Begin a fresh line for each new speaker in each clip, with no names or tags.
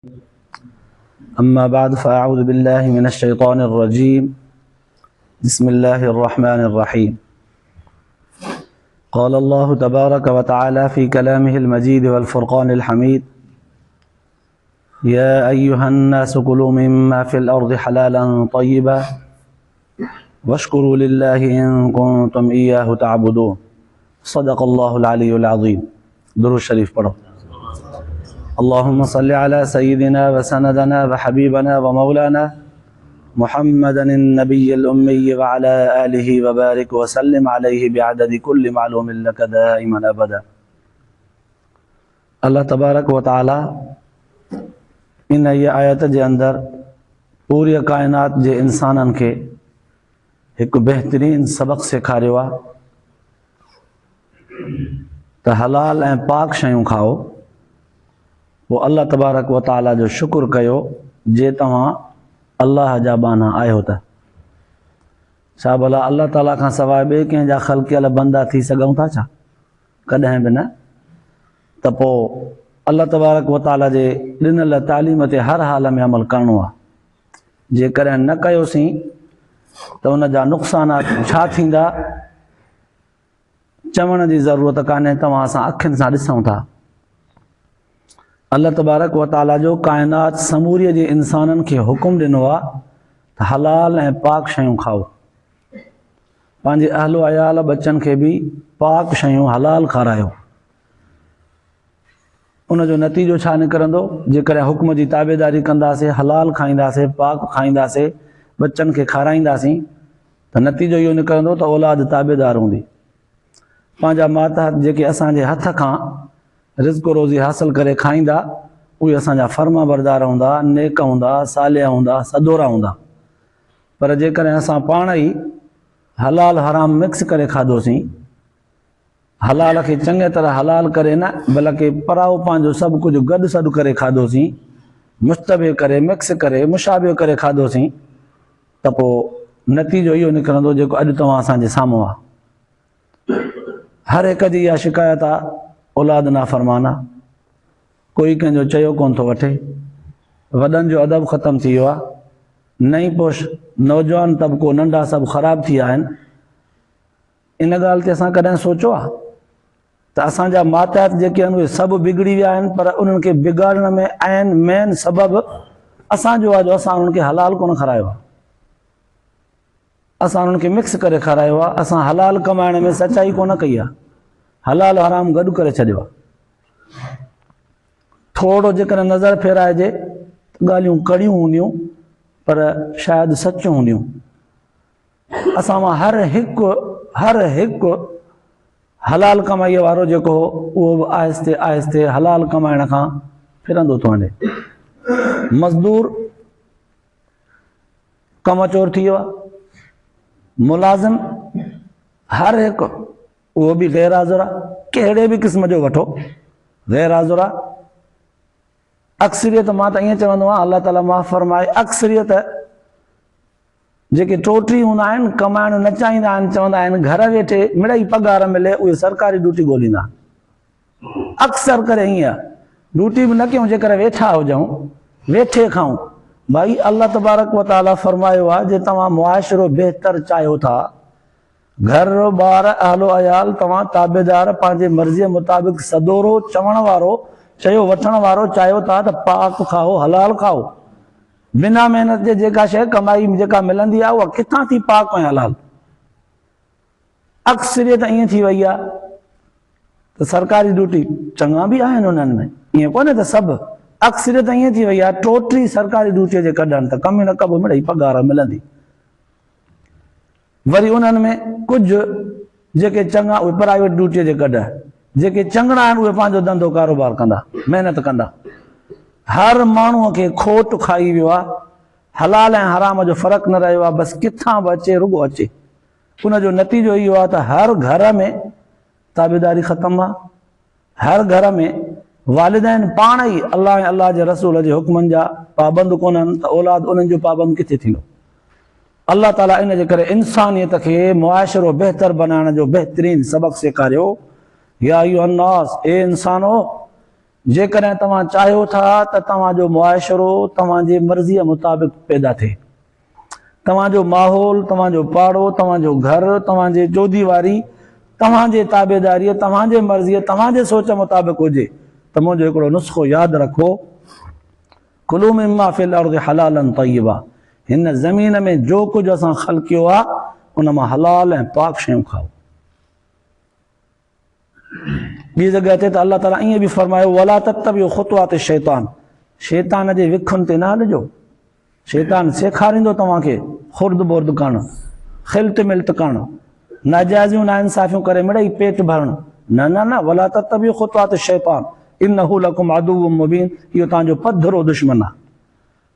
أما بعد فأعوذ بالله من الشيطان الرجيم بسم الله الرحمن الرحيم قال الله تبارك وتعالى في كلامه المجيد والفرقان الحميد يا أيها الناس كلوا مما في الأرض حلالا طيبا واشكروا لله إن كنتم إياه تعبدون صدق الله العلي العظيم درود شريف پڙهو اللهم صل على سيدنا وسندنا وحبيبنا ومولانا محمدا النبي الأمي وعلى آله وبارك وسلم عليه بعدد كل معلوم لك دائما أبدا الله تبارڪ و تعالي انهيء آيت جي اندر پوريء ڪائنات جي انسانن کي هڪ بهترين سبق سيکاريو آهي ته حلال ۽ پاڪ شيون کائو پوء الله تبارڪ و تعالي جو شڪر ڪيو جي توهان الله جا ٻانها آهيو ته ڇا ڀلا الله تعالي کان سواء ٻئي ڪنهن جا خلقيل بندا ٿي سگهون ٿا ڇا؟ ڪڏهن به نه ته پوء الله تبارڪ و تعالي جي ڏنل تعليم تي هر حال ۾ عمل ڪرڻو آهي. جيڪڏهن نه ڪيوسين ته ان جا نقصانات ڇا ٿيندا چوڻ جي ضرورت ڪانهي توهان اسان اکين سان ڏسون ٿا. الله تبارڪ و تعالي جو ڪائنات سموري جي انسانن کي حڪم ڏنو آهي ته حلال ۽ پاڪ شيون کائو. پنهنجي اهل و عيال ٻچن کي به پاڪ شيون حلال کارايو. ان جو نتيجو ڇا نڪرندو؟ جيڪڏهن حڪم جي تابعداري ڪنداسين، حلال کائينداسين، پاڪ کائينداسين، ٻچن کي کارائينداسين ته نتيجو اهو نڪرندو ته اولاد تابعدار هوندي. پنهنجا ماتحت جيڪي اسان جي هٿ کان رزق و روزي حاصل ڪري کائيندا، اهي اسان جا فرمانبردار هوندا، نيڪ هوندا، صالح هوندا، سدورا هوندا. پر جيڪڏهن اسان پاڻ ئي حلال حرام مڪس ڪري کاڌوسين، حلال کي چڱي طرح حلال ڪري نه بلڪه پرائو پنهنجو سڀ ڪجهه گڏ سڏ ڪري کاڌوسين، مشتبه ڪري، مڪس ڪري، مشابه ڪري کاڌوسين ته پوء نتيجو اهو نڪرندو جيڪو اڄ توهان اسان جي سامهون آهي. هر هڪ جي اها شڪايت آهي اولاد نافرمان آهي. ڪوئي ڪنهن جو چيو ڪونه ٿو وٺي. وڏن جو ادب ختم ٿي ويو آهي. نئين پوش، نوجوان طبقو، ننڍا سڀ خراب ٿي ويا آهن. ان ڳالهه تي اسان ڪڏهن سوچيو آهي ته اسان جا ماتحت جيڪي آهن اهي سڀ بگڙي ويا آهن پر انهن کي بگاڙڻ ۾ عين مين سبب اسان جو آهي جو اسان انهن کي حلال ڪونه کارايو آهي. اسان انهن کي مڪس ڪري کارايو آهي. اسان حلال ڪمائڻ ۾ سچائي ڪونه ڪئي آهي. حلال حرام گڏ ڪري ڇڏيو آهي. ٿورو جيڪڏهن نظر ڦيرائجي ته ڳالهيون ڪڙيون هونديون پر شايد سچ هونديون. اسان مان هر هڪ هر هڪ حلال ڪمائيء وارو جيڪو هو اهو به آهستي آهستي حلال ڪمائڻ کان ڦرندو ٿو وڃي. مزدور ڪم چور ٿي ويو آهي. ملازم هر هڪ اهو به غير حاضر آهي، ڪهڙي به قسم جو وٺو غير حاضر آهي. اڪثريت مان ته ائين چوندو آهيان الله تعاليٰ معاف فرمائي اڪثريت جيڪي ٽوٽي هوندا آهن ڪمائڻ نه چاهيندا آهن چوندا آهن گهر ويٺي مڙئي پگهار ملي اهي سرڪاري ڊيوٽي ڳوليندا آهن. اڪثر ڪري ائين آهي ڊيوٽي به نه ڪيون جيڪر ويٺا هجون ويٺي کائون. ڀائي الله تبارڪ وتعاليٰ فرمايو آهي جي توهان معاشرو بهتر چاهيو ٿا گهر، ٻار، اهل و عيال، توهان تابعدار، پنهنجي مرضيء مطابق سدورو چوڻ وارو، چيو وٺڻ وارو چاهيو ٿا ته پاڪ کائو، حلال کائو. بنا محنت جي جيڪا شيء ڪمائي جيڪا ملندي آهي اها ڪٿان ٿي پاڪ ۽ حلال؟ اڪثريت ائين ٿي وئي آهي ته سرڪاري ڊيوٽي چڱا به آهن انهن ۾ ائين ڪونهي ته سڀ، اڪثريت ائين ٿي وئي آهي ٽوٽلي سرڪاري ڊيوٽيء جي ڪڍن ته ڪم ئي نه ڪبو مڙئي پگهار ملندي. وري انهن ۾ ڪجهه جيڪي چڱا اهي پرائيويٽ ڊيوٽيء جي ڪڍ، جيڪي چڱڙا آهن اهي پنهنجو ڌنڌو ڪاروبار ڪندا، محنت ڪندا. هر ماڻهوء کي کوٽ کائي ويو آهي، حلال ۽ حرام جو فرق نه رهيو آهي، بس ڪٿان به اچي رڳو اچي. ان جو نتيجو اهو آهي ته هر گهر ۾ تابعداري ختم آهي، هر گهر ۾ والدين پاڻ ئي الله ۽ الله جي رسول جي حڪمن جا پابند ڪونهن ته اولاد انهن جو پابند ڪٿي ٿيندو؟ الله تعاليٰ ان جي ڪري انسانيت کي معاشرو بهتر بنائڻ جو بهترين سبق سيکاريو، يا ايها الناس، اي انسانو! جيڪڏهن توهان چاهيو ٿا ته توهان جو معاشرو توهان جي مرضيء مطابق پيدا ٿئي، توهان جو ماحول، توهان جو پاڙو، توهان جو گهر، توهان جي چوديواري توهان جي تابعداريء، توهان جي مرضيء، توهان جي سوچ مطابق هجي ته منهنجو هڪڙو نسخو ياد رکو، ڪلوا مما في الارض حلالا طيبا هن زمين ۾ جو ڪجهه اسان خلقيو آهي ان مان حلال ۽ پاڪ شيون کائو. ٻي جڳهه تي ته الله تعاليٰ ائين به فرمايو ولا تتبعوا خطوات الشيطان شيطان جي وکن تي نه هلجو شيطان سيکاريندو توهان کي خرد برد ڪرڻ خلط ملت ڪرڻ ناجائزيون ناانصافيون ڪري مڙئي پيٽ ڀرڻ نه نه نه ولا تتبعوا خطوات الشيطان انه لڪم عدو مبين اهو توهان جو پڌرو دشمن آهي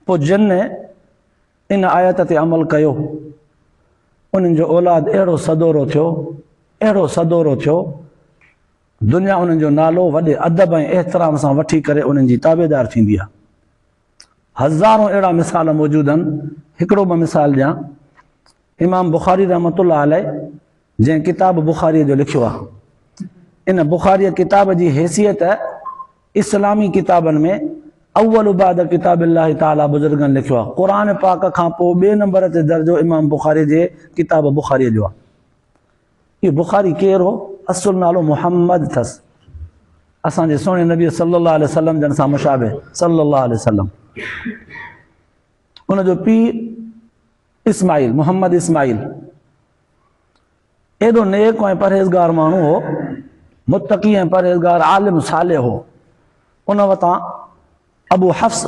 پوء جن ان آيت تي عمل ڪيو، انهن جو اولاد اهڙو سدورو ٿيو، اهڙو سدورو ٿيو، دنيا انهن جو نالو وڏي ادب ۽ احترام سان وٺي ڪري انهن جي تابعدار ٿيندي آهي. هزارون اهڙا مثال موجود آهن، هڪڙو ٻه مثال ڏيان. امام بخاري رحمة الله عليه جنهن ڪتاب بخاريء جو لکيو آهي، ان بخاريء ڪتاب جي حيثيت اسلامي ڪتابن ۾ اول بعد ڪتاب الله تعالي بزرگن لکيو آهي. قرآن پاڪ کان پوء ٻئي نمبر تي درجو امام بخاري جي ڪتاب بخاري جو آهي. اهو بخاري ڪير هو؟ اصل نالو محمد اٿس. اسان جي سهڻي نبي صلي الله عليه وسلم جن سان مشابه صلي الله عليه وسلم. ان جو پيء اسماعيل، محمد اسماعيل. ايڏو نيڪ ۽ پرهيزگار ماڻهو هو، متقي ۽ پرهيزگار عالم صالح هو. ان وٽان ابو حفص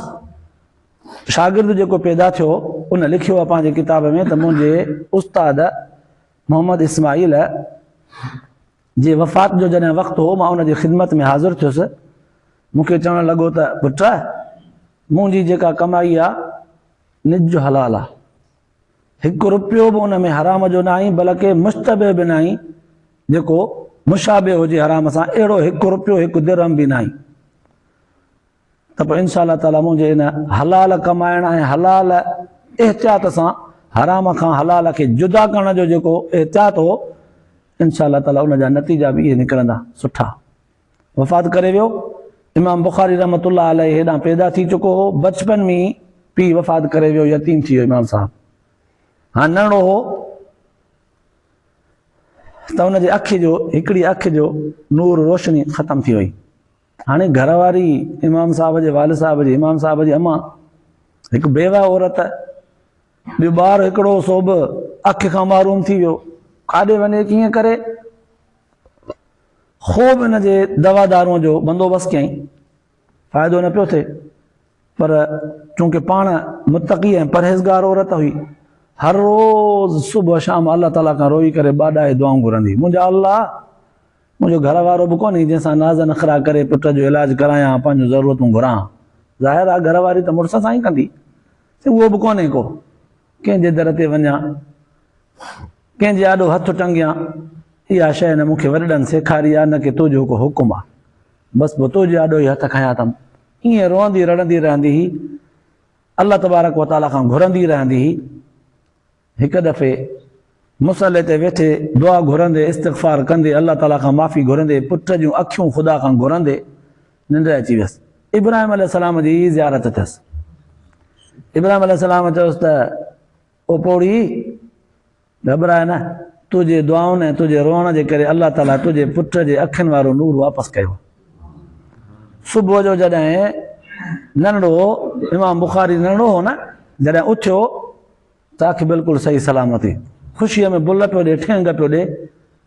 شاگرد جيڪو پيدا ٿيو، ان لکيو آهي پنهنجي ڪتاب ۾ ته منهنجي استاد محمد اسماعيل جي وفات جو جڏهن وقت هو، مان ان جي خدمت ۾ حاضر ٿيس. مون کي چوڻ لڳو ته پٽ، منهنجي جيڪا ڪمائي آهي، نج حلال آهي. هڪ رپيو به ان ۾ حرام جو ناهي بلڪه مشتبه به ناهي جيڪو مشابه هجي حرام سان اهڙو هڪ رپيو هڪ درهم به ناهي ته پوء انشاء الله تعالي منهنجي ان حلال ڪمائڻ ۽ حلال احتياط سان حرام کان حلال کي جدا ڪرڻ جو جيڪو احتياط هو انشاء الله تعالي ان جا نتيجا به اهي نڪرندا سٺا. وفات ڪري ويو. امام بخاري رحمة الله عليه هيڏانهن پيدا ٿي چڪو هو. بچپن ۾ ئي پيء وفات ڪري ويو، يتيم ٿي ويو امام صاحب. هاڻ ننڍڙو هو ته ان جي اک جو هڪڙي اک جو نور روشني ختم ٿي وئي. هاڻي گهر واري امام صاحب جي والد صاحب جي امام صاحب جي امان هڪ بيوه عورت ٻيو ٻار هڪڙو سو به اک کان محروم ٿي ويو. ڪاڏي وڃي ڪيئن ڪري؟ خوب ان جي دوا دارونء جو بندوبست ڪيائين، فائدو نه پيو ٿئي، پر چونڪه پاڻ متقي ۽ پرهيزگار عورت هئي، هر روز صبح شام الله تعاليٰ کان روئي ڪري ٻاڏائي دعائون گهرندي، منهنجا الله! منهنجو گهر وارو به ڪونهي جنهن سان ناز نخرا ڪري پٽ جو علاج ڪرايان، پنهنجون ضرورتون گهران. ظاهر آهي گهر واري ته مڙس سان ئي ڪندي، اهو به ڪونهي ڪو، ڪنهن جي در تي وڃان، ڪنهن جي آڏو هٿ ٽنگيان، اها شيء نه مون کي وڏڙن سيکاري آ، نه ڪي تنهنجو ڪو حڪم آ. بس پوء تنهنجي آڏو ئي هٿ کنيا اٿم. ائين روئندي رڙندي رهندي هئي. الله تبارڪ و تعاليٰ کان گهرندي رهندي هئي. هڪ دفعي مصلي تي ويٺي دعا گهرندي، استغفار ڪندي، الله تعاليٰ کان معافي گهرندي، پٽ جون اکيون خدا کان گهرندي ننڊ اچي ويس. ابراهيم عليه السلام جي زيارت ٿيس. ابراهيم عليه السلام چيس ته او پوڙهي! گهٻراء نه، تنهنجي دعائن ۽ تنهنجي روئڻ جي ڪري الله تعاليٰ تنهنجي پٽ جي اکين وارو نور واپس ڪيو. صبح جو جڏهن ننڍڙو امام بخاري ننڍڙو هو نه، جڏهن اٿيو ته اک بلڪل صحيح سلامت هئي. خوشيء ۾ بل پيو ڏي، ٺينگ پيو ڏي.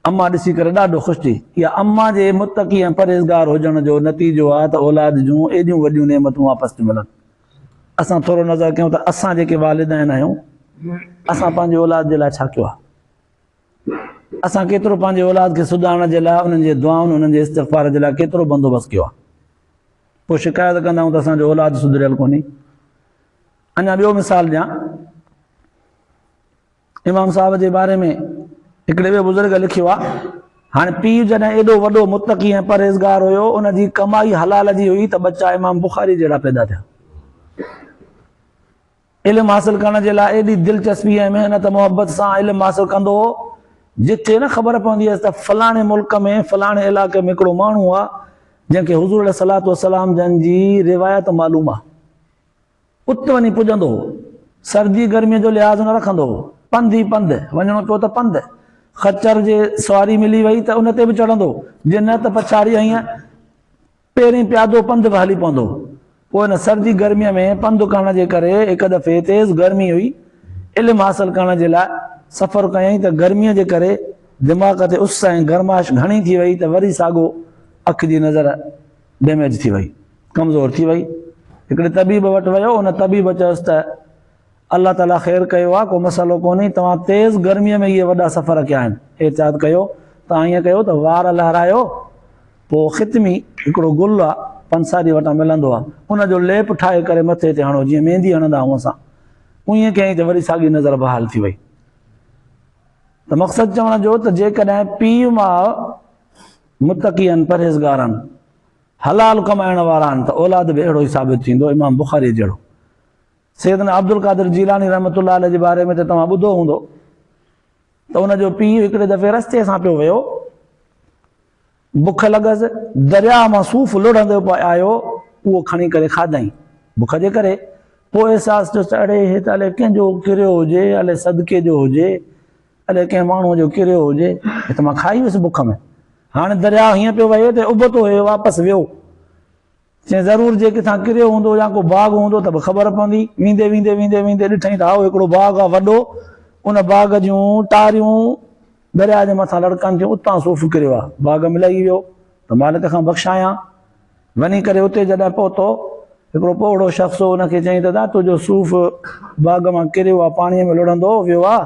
اما ڏسي ڪري ڏاڍو خوش ٿي. اها اما جي متقي ۽ پرهيزگار هجڻ جو نتيجو آهي ته اولاد جون ايڏيون وڏيون نعمتون واپس ٿيون ملن. اسان ٿورو نظر ڪيون ته اسان جيڪي والدين آهيون اسان پنهنجي اولاد جي لاء ڇا ڪيو آهي؟ اسان ڪيترو پنهنجي اولاد کي سڌارڻ جي لاء انهن جي دعائن انهن جي استغفار جي لاء ڪيترو بندوبست ڪيو آهي؟ پوء شڪايت ڪندا آهيون ته اسان جو اولاد سڌريل ڪونهي. اڃا ٻيو مثال ڏيان، امام صاحب جي باري ۾ هڪڙي ٻئي بزرگ لکيو آهي، هاڻي پيء جڏهن ايڏو وڏو متقي ۽ پرهيزگار هيو، ان جي ڪمائي حلال جي هئي ته ٻچا امام بخاري جهڙا پيدا ٿيا. علم حاصل ڪرڻ جي لاء ايڏي دلچسپي ۽ محنت محبت سان علم حاصل ڪندو هو، جتي نه خبر پوندي هيس ته فلاڻي ملڪ ۾ فلاڻي علائقي ۾ هڪڙو ماڻهو آهي، جنهن کي حضور عليه الصلوة والسلام جن جي روايت معلوم آ. ات وڃي پڄندو هو. سردي گرميء جو لحاظ نه رکندو هو. پنڌ ئي پنڌ، وڃڻو پيو ته پنڌ. خچر جي سواري ملي وئي ته ان تي به چڙهندو، جي نه ته پڇاڙي هنئين پيرين پيادو پنڌ به هلي پوندو هو. پوء ان سردي گرميء ۾ پنڌ ڪرڻ جي ڪري هڪ دفعي تيز گرمي هئي، علم حاصل ڪرڻ جي لاء سفر ڪيائين ته گرميء جي ڪري دماغ تي اس ۽ گرمائش گهڻي ٿي وئي ته وري ساڳو اک جي نظر ڊيميج ٿي وئي، ڪمزور ٿي وئي. هڪڙي طبيب وٽ ويو، ان طبيب چيس ته الله تعاليٰ خير ڪيو آهي، ڪو مسئلو ڪونهي، توهان تيز گرميء ۾ اهي وڏا سفر ڪيا آهن، احتياط ڪيو، توهان ائين ڪيو ته وار لهرايو، پوء ختمي هڪڙو گل آهي، پنساري وٽان ملندو آهي، ان جو ليپ ٺاهي ڪري مٿي تي هڻو، جيئن ميندي هڻندا آهيون اسان، ائين ڪيائين ته وري ساڳي نظر بحال ٿي وئي. ته مقصد چوڻ جو ته جيڪڏهن پيء ماء متقي آهن، پرهيزگار آهن، حلال ڪمائڻ وارا آهن ته اولاد به اهڙو ئي ثابت ٿيندو، امام بخاريء جهڙو. سيدنا عبدالقادر جيلاني رحمة الله عليه جي باري ۾ ته توهان ٻڌو هوندو ته ان جو پيء هڪڙي دفعي رستي سان پيو ويو، بک لڳس، درياء مان صوف لڙهندو پئي آيو، اهو کڻي ڪري کاڌائين، بک جي ڪري. پوء احساس ٿيس ته اڙي هي ته الائي ڪنهن جو ڪريو هجي، الائي صدقي جو هجي، الائي ڪنهن ماڻهوء جو ڪريو هجي، هي ته مان کائي ويس بک ۾. هاڻي درياء هيئن پيو وهي ته ابتو هيو واپس ويو. چيائين ضرور جي ڪٿان ڪريو هوندو يا ڪو باغ هوندو ته به خبر پوندي. ويندي ويندي ويندي ويندي ڏٺائين ته هائو هڪڙو باغ آ وڏو، ان باغ جون ٽاريون درياء جي مٿان لڙڪن ٿيون، اتان صوف ڪريو آ. باغ ۾ لهي ويو ته مالڪ کان بخشايان. وڃي ڪري اتي جڏهن پهتو، هڪڙو پوڙهو شخص هو، ان کي چيائين ته دا تنهنجو صوف باغ مان ڪريو آ، پاڻيء ۾ لڙهندو ويو آ،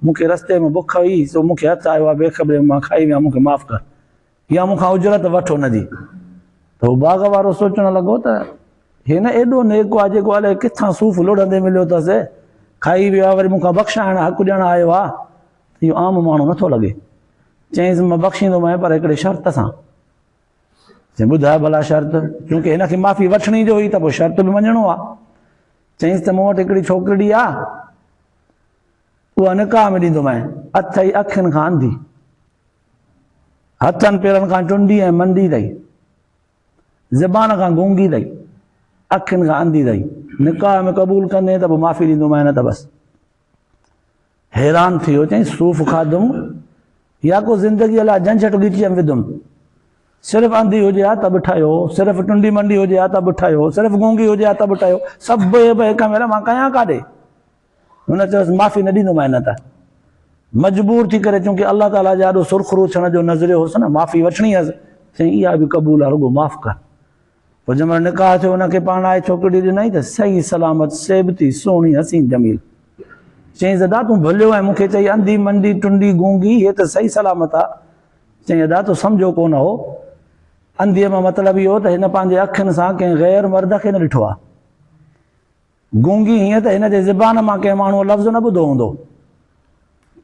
مون کي رستي ۾ بک هئي، سو مون کي هٿ آيو آ، بي خبريء ۾ مان کائي ويان، مون کي معاف ڪر. يا مون کان اجرت وٺ ان جي. ته هو باغ وارو سوچڻ لڳو ته هي نه ايڏو نيڪ آ جيڪو الائي ڪٿان صوف لڙهندي مليو اٿس، کائي ويو آ وري مون کان بخشائڻ حق ڏيڻ آيو آ، ته اهو عام ماڻهو نٿو لڳي. چيائينس مان بخشيندومانء پر هڪڙي شرط سان. چيائين ٻڌاء ڀلا شرط. چونڪه هن کي معافي وٺڻي جو هئي ته پوء شرط به مڃڻو آ. چيائينس ته مون وٽ هڪڙي ڇوڪرڙي آ، اها نڪاح ۾ ڏيندومانء، اٿئي اکين کان انڌي. هٿن پيرن کان ٽنڊي ۽ منڊي اٿئي، زبان کان گونگي اٿئي، اکين کان انڌي اٿئي، نڪاح ۾ قبول ڪندين ته پوء معافي ڏيندومانء نه ته بس. حيران ٿي ويو، چيائين صوف کاڌم يا ڪو زندگيء لاء جهنجهٽ ڳچيء ۾ وڌم. صرف انڌي هجي ها ته به ٺهيو، صرف ٽنڊي منڊي هجي ها ته به ٺهيو، صرف گونگي هجي ها ته به ٺهيو، سڀ عيب هڪ مهل مان ڪيان ڪاڏي؟ هن چيس معافي نه ڏيندومانء نه ته مجبور ٿي ڪري چونڪه الله تعاليٰ جي آڏو سرخرو ٿيڻ جو نظريو هوس نه معافي وٺڻي هيس چيائين اها به قبول آهي رڳو معاف ڪر پوء جنهن مهل نڪاح ٿيو هن کي پاڻ آئي ڇوڪري ڏنائين ته صحيح سلامت سيبتي سهڻي حسين جميل چيائين ادا تون ڀليو آهين مون کي چئي انڌي منڊي ٽنڊي گونگي هي ته صحيح سلامت آ چيائين ادا تو سمجهيو ڪونه هو انڌيء مان مطلب اهو ته هن پنهنجي اکين سان ڪنهن غير مرد کي نه ڏٺو آ گونگي هيئن ته هن جي زبان مان ڪنهن ماڻهوء لفظ نه ٻڌو هوندو.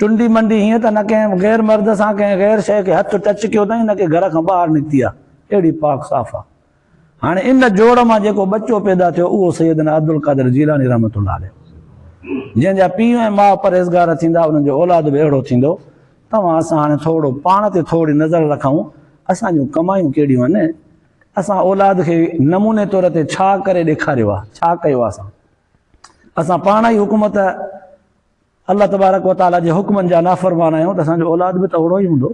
ٽنڊي منڊي هيئن ته نه ڪنهن غير مرد سان ڪنهن غير شيء کي هٿ ٽچ ڪيو اٿائين نه ڪي گهر کان ٻاهر نڪتي آ. اهڙي پاڪ صاف آ. هاڻي ان جوڙ مان جيڪو ٻچو پيدا ٿيو اهو سيدنا عبدالقادر جيلاني رحمة الله عليه. جنهن جا پيء ۽ ماء پرهيزگار ٿيندا انهن جو اولاد به اهڙو ٿيندو. توهان اسان هاڻي ٿورو پاڻ تي ٿوري نظر رکون اسان جون ڪمايون ڪهڙيون آهن. اسان اولاد کي نموني طور تي ڇا ڪري ڏيکاريو آهي، ڇا ڪيو آهي اسان؟ اسان پاڻ ئي حڪومت الله تبارڪ و تعاليٰ جي حڪمن جا نافرمان آهيون ته اسان جو اولاد به ته اهڙو ئي هوندو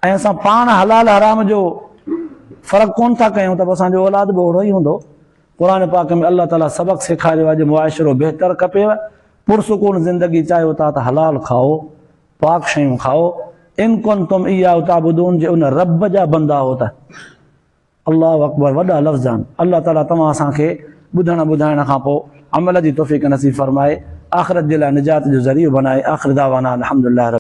۽ اسان پاڻ حلال حرام جو فرق ڪون ٿا ڪيون ته اسان جو اولاد به اهڙو ئي هوندو. قرآن پاڪ ۾ الله تعاليٰ سبق سيکاريو آهي جي معاشرو بهتر کپيو، پرسڪون زندگي چاهيو ٿا ته حلال کائو، پاڪ شيون کائو، ان ڪنتم اياه تعبدون جي ان رب جا بندا هو ته. الله اڪبر وڏا لفظ آهن. الله تعالي توهان اسان کي ٻڌڻ ٻڌائڻ کان پوء عمل جي توفيق نصيب فرمائي آخرت جي لاء نجات جو ذريعو بنائي آخر دعوانا الحمدلله رب.